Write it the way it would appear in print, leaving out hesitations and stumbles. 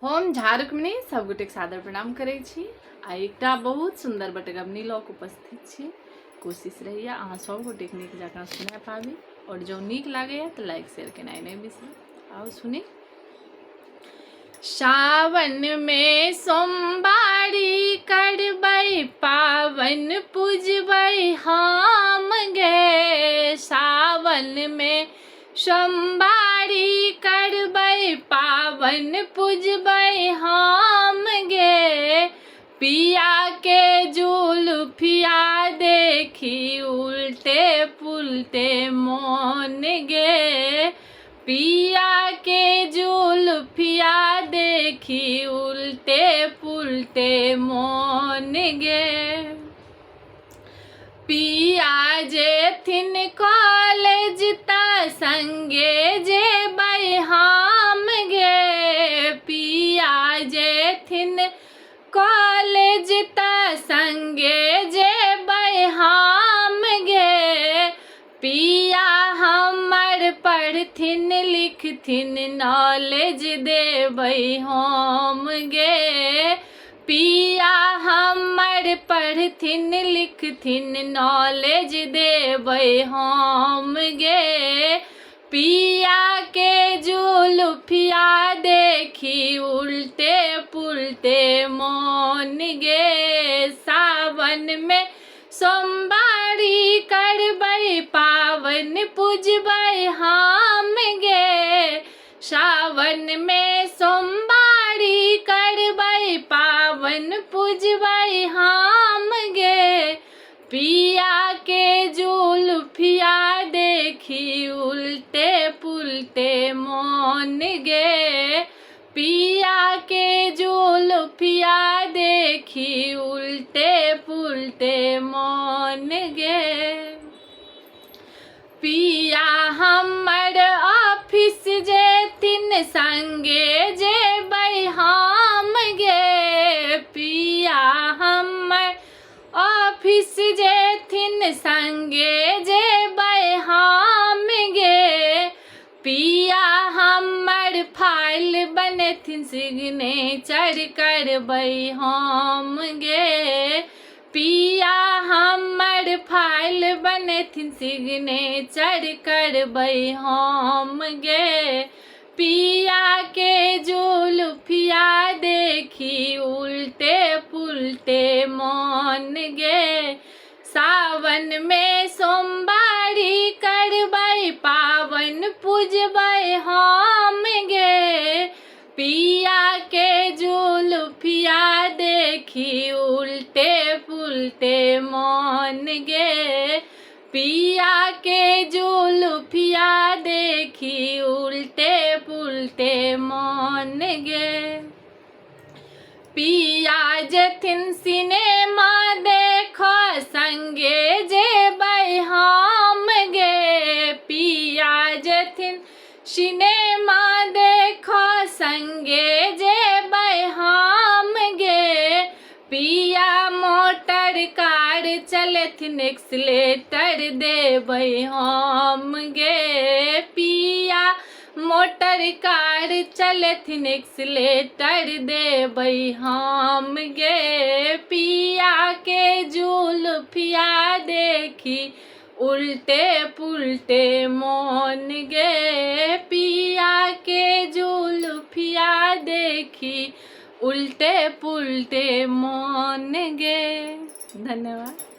हम झा रुक्मिणी सबगोटेके सादर प्रणाम करै छी आ एकटा बहुत सुन्दर बटगबनी लऽ कऽ उपस्थित छी। कोशिश रहैए अहाँ सबगोटेके नीक जकाँ सुना पाबी आओर जँ नीक लागैए तऽ लाइक शेयर केनाइ नहि बिसरी। आउ सुनी। सावन में सोमवारी करबै पावन पूजबै हम गे। सावन में सोमवारी करबै पावन पूजबै हम गे। पिया के जुलुफिया देखी उल्टे पुलटे मोन गे। पिया के जुलुफिया देखी उल्टे पुलटे मोन गे। पिया जेथिन कॉलेज त संगे जेबै हम गे। पिया जेथिन कॉलेज त संगे जेबै हम गे। पिया हमर पढ़थिन लिखथिन नॉलेज देबै हम गे। पिया हमर पढ़थिन लिखथिन नॉलेज देबै हम गे। पिया के जुलुफिया देखी उल्टे पुलटे मोन गे। सावन में सोमवारी करबै पावन पूजबै हम गे। सावन में सोमवारी करबै पावन पूजबै हम गे। पिया के जुलुफिया देखी उल्टे पुलटे मोन गे। पिया के जुलुफिया देखी उल्टे पुलटे मोन गे। पिया हमर ऑफिस जेथिन संगे जेबै हम गे। पिया हमर ऑफिस जेथिन संगे जेबै हम गे। पिया हमर फाइल बनेथिन सिग्नेचर करबै हम गे। पिया हमर फाइल बनेथिन सिग्नेचर करबै हम गे। पिया के जुलुफिया देखी उल्टे पुलटे मोन गे। सावन में सोमवारी करबै पावन पूजबै हम गे। पिया के जुलुफिया देखी उल्टे पुलटे मोन गे। पिया के जुलुफिया देखी उल्टे पुलटे मोन गे। पिया जेथिन सिनेमा देख संगे जेबै हम गे। पिया जेथिन सिनेमा देख संगे जेबै हम गे। पिया मोटर कार चलेथिन एक्सलेटर देबै हम गे। पिया मोटर कार चलेथिन एक्सलेटर देबै हम गे। पिया के जुलुफिया देखी उल्टे पुलटे मोन गे। पिया के जुलुफिया देखी उल्टे पुलटे मोन गे। धन्यवाद।